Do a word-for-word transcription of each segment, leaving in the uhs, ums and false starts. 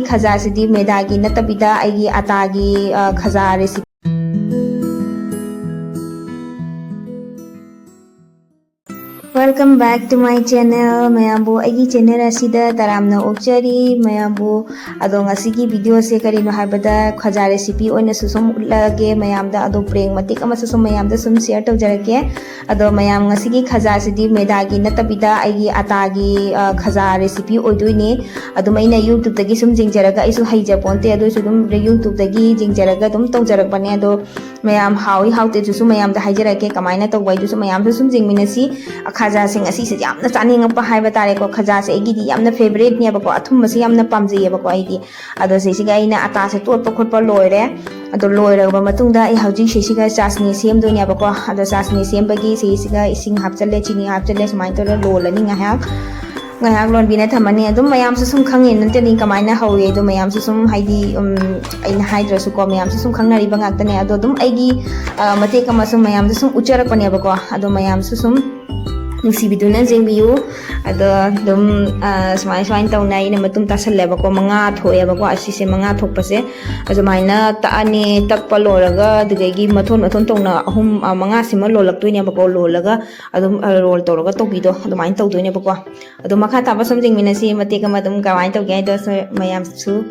ꯈꯖꯥꯁꯤꯗꯤ ꯃꯦꯗꯥꯒꯤ ꯅꯠꯇꯕꯤꯗ ꯑꯩꯒꯤ ꯑꯇꯥꯒꯤ, ꯑ, ꯈꯖꯥ recipe꯫ Welcome back to my channel꯫ ꯃꯌꯥꯝꯕꯨ ꯑꯩꯒꯤ channel ꯑꯁꯤꯗ ꯇꯔꯥꯝꯅ ꯑꯣꯛꯆꯔꯤ꯫ ꯃꯌꯥꯝꯕꯨ ꯑꯗꯣ ꯉꯁꯤꯒꯤ videoꯁꯦ ꯀꯔꯤꯅꯣ ꯍꯥꯏꯕꯗ ꯈꯖꯥ recipe ꯑꯣꯏꯅꯁꯨ ꯁꯨꯝ ꯎꯠꯂꯛꯑꯒꯦ ꯃꯌꯥꯝꯗ꯫ ꯑꯗꯣ prank ꯃꯇꯦꯛ ꯑꯃꯁꯨ ꯁꯨꯝ ꯃꯌꯥꯝꯗ ꯁꯨꯝ share ꯇꯧꯖꯔꯛꯀꯦ꯫ ꯑꯗꯣ ꯃꯌꯥꯝ ꯉꯁꯤꯒꯤ ꯈꯖꯥꯁꯤꯗꯤ ꯃꯦꯗꯥꯒꯤ ꯅꯠꯇꯕꯤꯗ ꯑꯩꯒꯤ ꯑꯇꯥꯒꯤ, ꯑ, ꯈꯖꯥ recipe ꯑꯣꯏꯗꯣꯏꯅꯦ꯫ ꯑꯗꯨꯝ ꯑꯩꯅ YouTubeꯇꯒꯤ ꯁꯨꯝ ꯌꯦꯡꯖꯔꯒ, ꯑꯩꯁꯨ ꯍꯩꯖꯄꯣꯟꯇꯦ, ꯑꯗꯨ ꯑꯣꯏꯁꯨ ꯑꯗꯨꯝ YouTubeꯇꯒꯤ ꯌꯦꯡꯖꯔꯒ ꯑꯗꯨꯝ ꯇꯧꯖꯔꯛꯄꯅꯦ꯫ ꯑꯗꯣ ꯃꯌꯥꯝ ꯍꯥꯎꯏ ꯍꯥꯎꯇꯦꯗꯨꯁꯨ ꯃꯌꯥꯝꯗ ꯍꯥꯏꯖꯔꯛꯀꯦ, ꯀꯃꯥꯏꯅ ꯇꯧꯕ ꯍꯥꯏꯗꯨꯁꯨ ꯃꯌꯥꯝꯁꯨ ꯁꯨꯝ ꯌꯦꯡꯃꯤꯟꯅꯁꯤ꯫ ꯈꯖꯥꯁꯦ ꯉꯁꯤꯁꯦ ꯌꯥꯝꯅ ꯆꯥꯅꯤꯡꯉꯛꯄ ꯍꯥꯏꯕ ꯇꯥꯔꯦꯀꯣ꯫ ꯈꯖꯥꯁꯦ ꯑꯩꯒꯤꯗꯤ ꯌꯥꯝꯅ favouriteꯅꯦꯕꯀꯣ, ꯑꯊꯨꯝꯕꯁꯦ ꯌꯥꯝꯅ ꯄꯥꯝꯖꯩꯌꯦꯕꯀꯣ ꯑꯩꯗꯤ꯫ ꯑꯗꯣ ꯁꯤꯁꯤꯒ ꯑꯩꯅ ꯑꯇꯥꯁꯦ ꯇꯣꯠꯄ ꯈꯣꯠꯄ ꯂꯣꯏꯔꯦ꯫ ꯑꯗꯣ ꯂꯣꯏꯔꯕ ꯃꯇꯨꯡꯗ ꯑꯩ ꯍꯧꯖꯤꯛ ꯁꯤꯁꯤꯒ ꯆꯥꯁꯅꯤ ꯁꯦꯝꯗꯣꯏꯅꯦꯕꯀꯣ꯫ ꯑꯗꯣ ꯆꯥꯁꯅꯤ ꯁꯦꯝꯕꯒꯤ ꯁꯤꯁꯤꯒ ꯏꯁꯤꯡ ꯍꯥꯞꯆꯜꯂꯦ, ꯆꯤꯅꯤ ꯍꯥꯞꯆꯜꯂꯦ, ꯁꯨꯃꯥꯏꯅ ꯇꯧꯔ ꯂꯣꯜꯂꯅꯤ ꯉꯥꯏꯍꯥꯛ꯫ ꯉꯥꯏꯍꯥꯛ ꯂꯣꯟꯕꯤꯅ ꯊꯝꯃꯅꯤ꯫ ꯑꯗꯨꯝ ꯃꯌꯥꯝꯁꯨ ꯁꯨꯝ ꯈꯪꯉꯦ ꯅꯠꯇ꯭ꯔꯗꯤ ꯀꯃꯥꯏꯅ ꯍꯧꯏ꯫ ꯑꯗꯣ ꯃꯌꯥꯝꯁꯨ ꯁꯨꯝ ꯍꯥꯏꯗꯤ, ꯎꯝ, ꯑꯩꯅ ꯍꯥꯏꯗ꯭ꯔꯁꯨꯀꯣ, ꯃꯌꯥꯝꯁꯨ ꯁꯨꯝ ꯈꯪꯅꯔꯤꯕ ꯉꯥꯛꯇꯅꯦ꯫ ꯑꯗꯣ ꯑꯗꯨꯝ ꯑꯩꯒꯤ, ꯑ, ꯃꯇꯦꯛ ꯑꯃ ꯁꯨꯝ ꯃꯌꯥꯝꯗ ꯁꯨꯝ ꯎꯠꯆꯔꯛꯄꯅꯦꯕꯀꯣ꯫ ꯑꯗꯣ ꯃꯌꯥꯝꯁꯨ ꯁꯨꯝ ꯅꯨꯡꯁꯤꯕꯤꯗꯨꯅ ꯌꯦꯡꯕꯤꯌꯨ꯫ ꯑꯗꯣ ꯑꯗꯨꯝ, ꯑ, ꯁꯨꯃꯥꯏ ꯁꯨꯃꯥꯏꯅ ꯇꯧꯅ ꯑꯩꯅ ꯃꯇꯨꯝ ꯇꯥꯁꯜꯂꯦꯕꯀꯣ, ꯃꯉꯥ ꯊꯣꯛꯑꯦꯕꯀꯣ꯫ ꯑꯁꯤꯁꯦ ꯃꯉꯥ ꯊꯣꯛꯄꯁꯦ ꯑꯗꯨꯃꯥꯏꯅ ꯇꯛꯑꯅꯤ꯫ ꯇꯛꯄ ꯂꯣꯏꯔꯒ ꯑꯗꯨꯗꯒꯤ ꯃꯊꯣꯟ ꯃꯊꯣꯟ ꯇꯧꯅ ꯑꯍꯨꯝ, ꯑ, ꯃꯉꯥꯁꯤꯃ ꯂꯣꯜꯂꯛꯇꯣꯏꯅꯦꯕꯀꯣ꯫ ꯂꯣꯜꯂꯒ ꯑꯗꯨꯝ, ꯑ, roll ꯇꯧꯔꯒ ꯇꯧꯕꯤꯗꯣ ꯑꯗꯨꯃꯥꯏꯅ ꯇꯧꯗꯣꯏꯅꯦꯕꯀꯣ꯫ ꯑꯗꯣ ꯃꯈꯥ ꯇꯥꯕ ꯁꯨꯝ ꯌꯦꯡꯃꯤꯟꯅꯁꯤ, ꯃꯇꯦꯛ ꯑꯃ ꯑꯗꯨꯝ ꯀꯃꯥꯏꯅ ꯇꯧꯒꯦ ꯍꯥꯏꯗꯣ꯫ ꯁ-, ꯃꯌꯥꯝꯁꯨ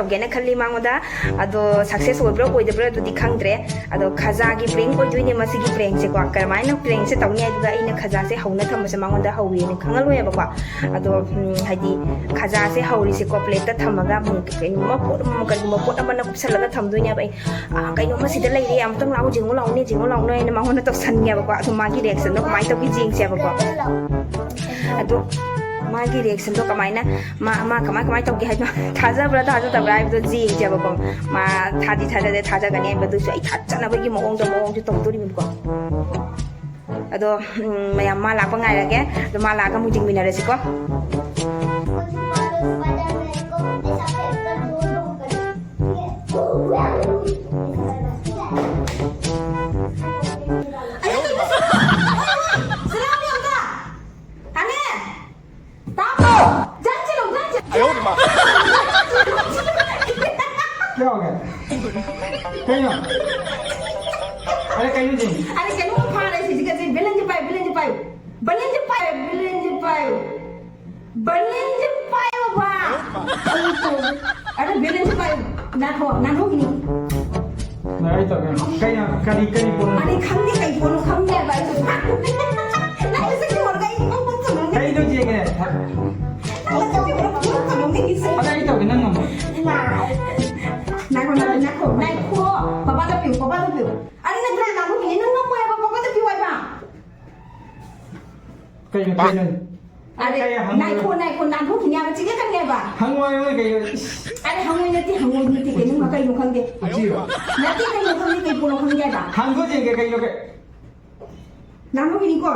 ꯇꯧꯒꯦꯅ ꯈꯜꯂꯤ ꯃꯉꯣꯟꯗ꯫ ꯑꯗꯣ ꯁꯛꯁꯦꯁ ꯑꯣꯏꯕ꯭ꯔꯥ ꯑꯣꯏꯗꯕ꯭ꯔꯥ ꯑꯗꯨꯗꯤ ꯈꯪꯗ꯭ꯔꯦ꯫ ꯑꯗꯣ ꯈꯖꯥꯒꯤ ꯄ꯭ꯔꯦꯡ ꯑꯣꯏꯗꯣꯏꯅꯦ ꯃꯁꯤꯒꯤ ꯄ꯭ꯔꯦꯡꯁꯦꯀꯣ꯫ ꯀꯔꯝꯍꯥꯏꯅ ꯄ꯭ꯔꯦꯡꯁꯦ ꯇꯧꯅꯤ ꯍꯥꯏꯗꯨꯗ ꯑꯩꯅ ꯈꯖꯥꯁꯦ ꯍꯧꯅ ꯊꯝꯕꯁꯦ ꯃꯉꯣꯟꯗ ꯍꯧꯋꯦꯅ ꯈꯪꯍꯜꯂꯣꯏꯕꯀꯣ꯫ ꯑꯗꯣ ꯎꯝ, ꯍꯥꯏꯗꯤ ꯈꯖꯥꯁꯦ ꯍꯧꯔꯤꯁꯦꯀꯣ, ꯄ꯭ꯂꯦꯠꯇ ꯊꯝꯃꯒ ꯑꯃꯨꯛ ꯀꯩꯅꯣꯝꯃ ꯄꯣꯠ ꯑꯃ, ꯀꯩꯒꯨꯝꯕ ꯄꯣꯠ ꯑꯃꯅ ꯀꯨꯞꯁꯜꯂꯒ ꯊꯝꯗꯣꯏꯅꯦꯕ꯫ ꯑꯩ, "ꯑꯥ, ꯀꯩꯅꯣꯝꯃ ꯁꯤꯗ ꯂꯩꯔꯦ, ꯑꯃꯨꯛꯇꯪ ꯂꯥꯛꯑꯣ, ꯌꯦꯡꯉꯨ ꯂꯥꯛꯑꯣꯅꯦ, ꯌꯦꯡꯉꯨ ꯂꯥꯛꯑꯣꯅꯦ" ꯍꯥꯏꯅ ꯃꯉꯣꯟꯗ ꯇꯧꯁꯟꯒꯦꯕꯀꯣ꯫ ꯑꯗꯣ ꯃꯥꯒꯤ ꯔꯤꯌꯦꯛꯁꯟꯗꯣ ꯀꯃꯥꯏꯅ ꯇꯧꯒꯦ ꯌꯦꯡꯁꯦꯕꯀꯣ꯫ ꯑꯗꯣ ꯃꯥꯒꯤ ꯔꯤꯌꯦꯛꯁꯟꯗꯣ ꯀꯃꯥꯏꯅ, ꯃꯥ, ꯃꯥ ꯀꯃꯥꯏ, ꯀꯃꯥꯏ ꯇꯧꯒꯦ ꯍꯥꯏꯗꯣ ꯊꯥꯖꯕ꯭ꯔꯥ ꯊꯥꯖꯗꯕ꯭ꯔꯥ ꯍꯥꯏꯕꯗꯣ ꯌꯦꯡꯁꯦꯕꯀꯣ꯫ ꯃꯥ ꯊꯥꯗꯤ ꯊꯥꯖꯗꯦ, ꯊꯥꯖꯒꯅꯤ ꯍꯥꯏꯕꯗꯨꯁꯨ ꯑꯩ ꯊꯥꯖꯅꯕꯒꯤ ꯃꯑꯣꯡꯗ, ꯃꯑꯣꯡꯁꯨ ꯇꯧꯗꯣꯔꯤꯕꯀꯣ꯫ ꯑꯗꯣ, ꯎꯝ, ꯃꯌꯥꯝ ꯃꯥ ꯂꯥꯛꯄ ꯉꯥꯏꯔꯒꯦ꯫ ꯑꯗꯣ ꯃꯥ ꯂꯥꯛꯑꯒ ꯑꯃꯨꯛ ꯌꯦꯡꯃꯤꯟꯅꯔꯁꯤꯀꯣ꯫ क्या हो गया? कहीं ना। अरे कहीं नहीं। अरे कहीं वो खा रहे थे, जिसका से बेलन जो पाए, बेलन जो पाए। बेलन जो पाए, बेलन जो पाए। बेलन जो पाए बाबा। अरे बेलन जो पाए। नाखो, नाखो की नहीं। नहीं तो कहीं, कहीं ना, कहीं, कहीं बोलो। अरे खंगे कहीं बोलो, खंगे भाई। नहीं, इसे क्यों बोल गई? कहीं तो जिए गए। ꯅꯪ ꯅꯆꯤꯟ ꯊꯤꯕ ꯅꯪ ꯅꯣꯛꯀꯅꯨ, ꯃꯤꯒꯤ ꯏꯆꯦ꯫ ꯑꯗ ꯑꯩ ꯇꯧꯒꯦ, ꯅꯪ ꯉꯝꯃꯣ꯫ ꯉꯥꯏꯈꯣ, ꯉꯥꯏꯈꯣ, ꯉꯥꯏꯈꯣ, ꯉꯥꯏꯈꯣ꯫ ꯄꯄꯥꯗ ꯄꯤꯌꯨ, ꯄꯄꯥꯗ ꯄꯤꯌꯨ꯫ ꯑꯗꯨ ꯅꯠꯇ꯭ꯔꯥ ꯅꯪ ꯅꯪ ꯉꯝꯃꯣꯏ ꯍꯥꯏꯕ, ꯄꯄꯥꯗ ꯄꯤꯌꯨ ꯍꯥꯏꯕ꯫ ꯀꯩꯅꯣ, ꯀꯩꯅꯣ? ꯑꯗ ꯀꯩ ꯍꯪꯉꯣꯏ? ꯉꯥꯏꯈꯣ, ꯉꯥꯏꯈꯣ, ꯅꯥꯟꯊꯣꯛꯈꯤꯅꯤ ꯍꯥꯏꯕ, ꯆꯤꯛꯂꯛꯀꯅꯤ ꯍꯥꯏꯕ꯫ ꯍꯪꯉꯣꯏ, ꯍꯪꯉꯣꯏ, ꯀꯩꯅꯣ? ꯏꯁ꯫ ꯑꯗ ꯍꯪꯉꯣꯏ ꯅꯠꯇꯦ, ꯍꯪꯉꯣꯏ ꯅꯠꯇꯦ, ꯀꯩꯅꯣ, ꯀꯩꯅꯣ ꯈꯪꯗꯦ꯫ ꯎꯆꯤꯔꯣ? ꯅꯠꯇꯦ, ꯀꯩꯅꯣ ꯈꯪꯗꯦ, ꯀꯩ ꯄꯣꯠꯅꯣ ꯈꯪꯗꯦ ꯍꯥꯏꯕ꯫ ꯍꯪꯗꯣꯛ ꯌꯦꯡꯒꯦ, ꯀꯩꯅꯣ, ꯀꯩ-, ꯅꯥꯟꯊꯣꯛꯈꯤꯅꯤꯀꯣ?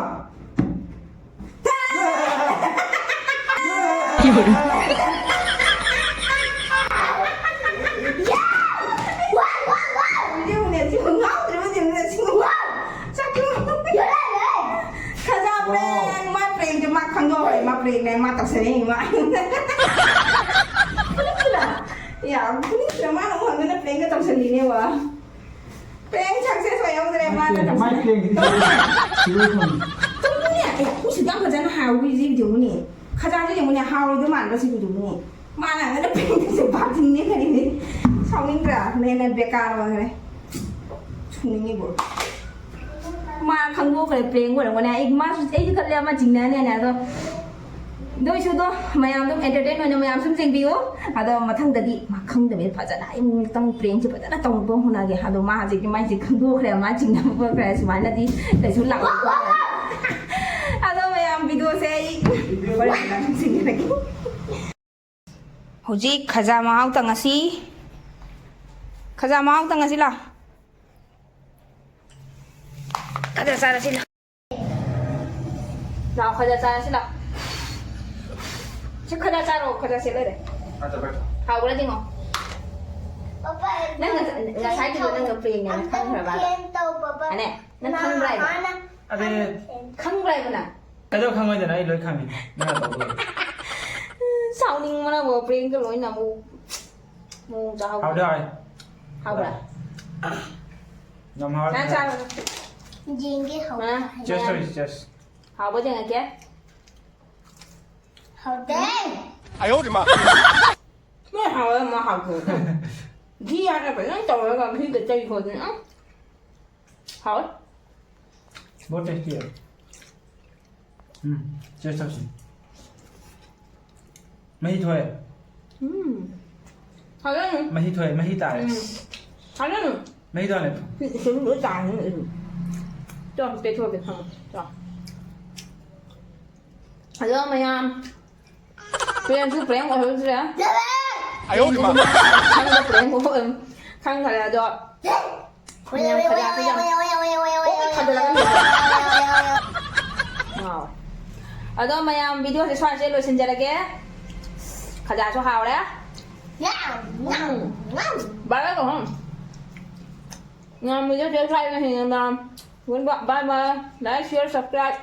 ꯌꯦꯡꯉꯨꯅꯦ, ꯁꯤꯕꯨ ꯉꯥꯎꯗ꯭ꯔꯤꯕ ꯌꯦꯡꯉꯨꯅꯦ, ꯁꯤꯕꯨ꯫ ꯆꯠꯈꯤꯕ꯫ ꯈꯖꯥ ꯄ꯭ꯔꯦꯡ, ꯃꯥ ꯄ꯭ꯔꯦꯡꯁꯦ ꯃꯥ ꯈꯪꯗꯣꯛꯈ꯭ꯔꯦ, ꯃꯥ ꯄ꯭ꯔꯦꯡꯅꯦ, ꯃꯥ ꯇꯧꯁꯟꯅꯩꯅꯤ ꯃꯥ꯫ ꯐꯨꯅꯤꯡꯗ꯭ꯔꯥ? ꯌꯥꯝ ꯐꯨꯅꯤꯡꯗ꯭ꯔꯥ? ꯃꯥꯅ ꯑꯃꯨꯛ ꯍꯟꯗꯅ ꯄ꯭ꯔꯦꯡꯒ ꯇꯧꯁꯟꯅꯤꯡꯉꯦꯕ꯫ ꯄ꯭ꯔꯦꯡ ꯁꯛꯁꯦꯁ ꯑꯣꯏꯍꯧꯗ꯭ꯔꯦ, ꯃꯥꯅ ꯃꯥꯏ ꯇꯧꯁꯟꯅꯩ꯫ ꯄ꯭ꯔꯦꯡꯁꯤꯗꯤ ꯇꯧꯕꯅꯦ꯫ ꯁꯤꯔꯣꯏ ꯊꯣꯡ꯫ ꯇꯧꯕꯅꯦ꯫ ꯑꯦ, ꯃꯤꯁꯨ ꯌꯥꯝ ꯐꯖꯅ ꯍꯥꯏꯍꯧꯔꯤꯁꯦ ꯌꯦꯡꯉꯨꯅꯦ꯫ ꯈꯖꯥꯁꯦ ꯌꯦꯡꯉꯨꯅꯦ, ꯍꯥꯎꯔꯣꯏꯗꯣꯏ ꯃꯥꯟꯕ꯭ꯔꯥ ꯁꯤꯕꯨ ꯌꯦꯡꯉꯨꯅꯦ꯫ ꯃꯥꯅ ꯍꯟꯗꯅ ꯄ꯭ꯔꯦꯡꯁꯦ ꯕꯥꯔꯇꯤꯟꯅꯦ ꯀꯔꯤ ꯍꯦꯟꯅ ꯕꯦꯀꯥꯔ ꯑꯣꯏꯈ꯭ꯔꯦ꯫ ꯁꯨꯅꯤꯡꯉꯤꯕꯣ? ꯃꯥ ꯈꯪꯗꯣꯛꯈ꯭ꯔꯦ, prank ꯑꯣꯏꯔꯝꯒꯅꯤ꯫ ꯑꯩ, ꯃꯥꯁꯨ, ꯑꯩꯁꯨ ꯈꯜꯂꯦ ꯃꯥ ꯆꯤꯡꯅꯅꯦꯅ꯫ ꯑꯗꯣ, ꯑꯗꯨ ꯑꯣꯏꯁꯨ ꯑꯗꯣ ꯃꯌꯥꯝ ꯑꯗꯨꯝ entertain ꯑꯣꯏꯅ ꯃꯌꯥꯝ ꯁꯨꯝ ꯌꯦꯡꯕꯤꯌꯨ꯫ ꯑꯗꯣ ꯃꯊꯪꯗꯗꯤ ꯃꯥ ꯈꯪꯗꯕꯤꯗ ꯐꯖꯅ ꯑꯩ ꯑꯃꯨꯛꯇꯪ prankꯁꯦ ꯐꯖꯅ ꯇꯧꯅꯕ ꯍꯣꯠꯅꯒꯦ꯫ ꯑꯗꯣ ꯃꯥ ꯍꯧꯖꯤꯛꯇꯤ ꯃꯥꯏꯁꯦ ꯈꯪꯗꯣꯛꯈ꯭ꯔꯦ, ꯃꯥ ꯆꯤꯡꯅꯕ ꯈꯣꯠꯈ꯭ꯔꯦ, ꯁꯨꯃꯥꯏꯅꯗꯤ ꯀꯩꯁꯨ ꯂꯥꯛꯑꯣꯏ꯫ ꯑꯗꯣ ꯃꯌꯥꯝ videoꯁꯦ ꯑꯩ ꯍꯣꯔꯦꯟ ꯐꯖꯅ ꯁꯤꯟꯖꯔꯒꯦ꯫ ꯍꯧꯖꯤꯛ ꯈꯖꯥ ꯃꯍꯥꯎ ꯇꯪꯉꯁꯤ꯫ ꯈꯖꯥ ꯃꯍꯥꯎ ꯇꯪꯉꯁꯤ ꯂꯥꯎ꯫ ꯈꯖꯥ ꯆꯥꯔꯁꯤ ꯂꯥꯎ꯫ ꯂꯥꯎ, ꯈꯖꯥ ꯆꯥꯔꯁꯤ ꯂꯥꯎ꯫ ꯁꯤ ꯈꯖꯥ ꯆꯥꯔꯣ, ꯈꯖꯥ ꯁꯤ ꯂꯩꯔꯦ꯫ ꯍꯥꯎꯕ꯭ꯔꯥ ꯌꯦꯡꯉꯣ꯫ ꯄꯄꯥ, ꯅꯪ ꯉꯁꯥꯏ, ꯉꯁꯥꯏꯒꯤꯗꯣ ꯅꯪꯅ prankꯅꯦꯅ ꯑꯝꯇ ꯈꯪꯈ꯭ꯔꯕ? Prank ꯇꯧ, ꯄꯄꯥ꯫ ꯑꯅꯦ, ꯅꯪ ꯈꯪꯕ꯭ꯔꯥ ꯍꯥꯏꯕ? ꯃꯥꯅ ꯑꯗꯦ꯫ ꯈꯪꯕ꯭ꯔꯥ ꯍꯥꯏꯕ ꯅꯪ? ꯀꯩꯗꯧ ꯈꯪꯉꯣꯏꯗꯅ? ꯑꯩ ꯂꯣꯏ ꯈꯪꯉꯤ꯫ ꯅꯪꯅ ꯇꯧꯕ ꯂꯣꯏ꯫ ꯁꯥꯎꯅꯤꯡꯕꯅꯕꯨ prankꯀ ꯂꯣꯏꯅ ꯑꯃꯨꯛ ꯃꯑꯣꯡ ꯆꯥꯍꯧꯗꯦ꯫ ꯍꯥꯎꯗꯤ ꯍꯥꯎꯋꯦ꯫ ꯍꯥꯎꯕ꯭ꯔꯥ? ꯌꯥꯝ ꯍꯥꯎꯋꯦ꯫ ꯅꯪ ꯆꯥꯔꯣ꯫ ꯌꯦꯡꯒꯦ ꯍꯥꯎꯕ꯭ꯔꯥ꯫ ꯑ? Cheers ꯇꯧꯔꯤꯁꯤ, cheers꯫ ꯍꯥꯎꯕ ꯌꯦꯡꯉꯛꯀꯦ꯫ ꯍꯥꯎꯗꯦ꯫ ꯑꯌꯣ ꯃꯥ꯫ ꯂꯣꯏ ꯍꯥꯎꯋꯦ, ꯑꯃ ꯍꯥꯎꯇꯦ꯫ ꯘꯤ ꯍꯥꯟꯅ ꯐꯖꯅ ꯇꯧꯔꯒ ꯘꯤꯗ ꯇꯩꯈꯣꯗꯅ꯫ ꯎꯝ꯫ ꯍꯥꯎꯋꯦ꯫ More tasty. ꯎꯝ, cheers ꯇꯧꯁꯤ꯫ ꯃꯍꯤ ꯊꯣꯛꯑꯦ꯫ ꯎꯝ꯫ ꯍꯥꯎꯖꯥꯠꯅꯤ꯫ ꯃꯍꯤ ꯊꯣꯛꯑꯦ, ꯃꯍꯤ ꯇꯥꯔꯦ꯫ ꯎꯝ꯫ ꯍꯥꯎꯖꯥꯠꯅꯤ꯫ ꯃꯍꯤ ꯊꯣꯛꯑꯦ꯫ ꯁꯤ, ꯁꯤ ꯂꯣꯏ ꯇꯥꯔꯅꯤ ꯑꯩꯁꯨ꯫ ꯆꯣ, ꯇꯩꯊꯣꯛꯑꯒꯦ ꯊꯝꯃꯣ꯫ ꯆꯣ꯫ ꯑꯗꯣ ꯃꯌꯥꯝ prankꯁꯨ prank ꯑꯣꯏꯍꯧꯗ꯭ꯔꯦ꯫ ꯑꯌꯣ ꯃꯥ꯫ ꯈꯪꯗ prank ꯑꯣꯏ-, ꯈꯪꯈ꯭ꯔꯦ ꯑꯗꯣ꯫ ꯃꯌꯥꯝ ꯈꯖꯥ ꯈꯖꯥ꯫ ꯑꯣ, ꯊꯥꯖꯤꯜꯂꯛꯀꯅꯤ꯫ ꯉꯥꯎꯔꯦ꯫ ꯑꯗꯣ ꯃꯌꯥꯝ videoꯁꯦ ꯁ꯭ꯋꯥꯏꯁꯦ ꯂꯣꯏꯁꯤꯟꯖꯔꯒꯦ꯫ ꯈꯖꯥꯁꯨ ꯍꯥꯎꯔꯦ꯫ ꯎꯝ꯫ Bye bye ꯀꯣ꯫ ꯃꯌꯥꯝ videoꯁꯦ ꯁ꯭ꯋꯥꯏꯗ ꯂꯣꯏꯁꯤꯟꯖꯔꯒꯦ꯫ Bye bye꯫ Like, share, subscribe꯫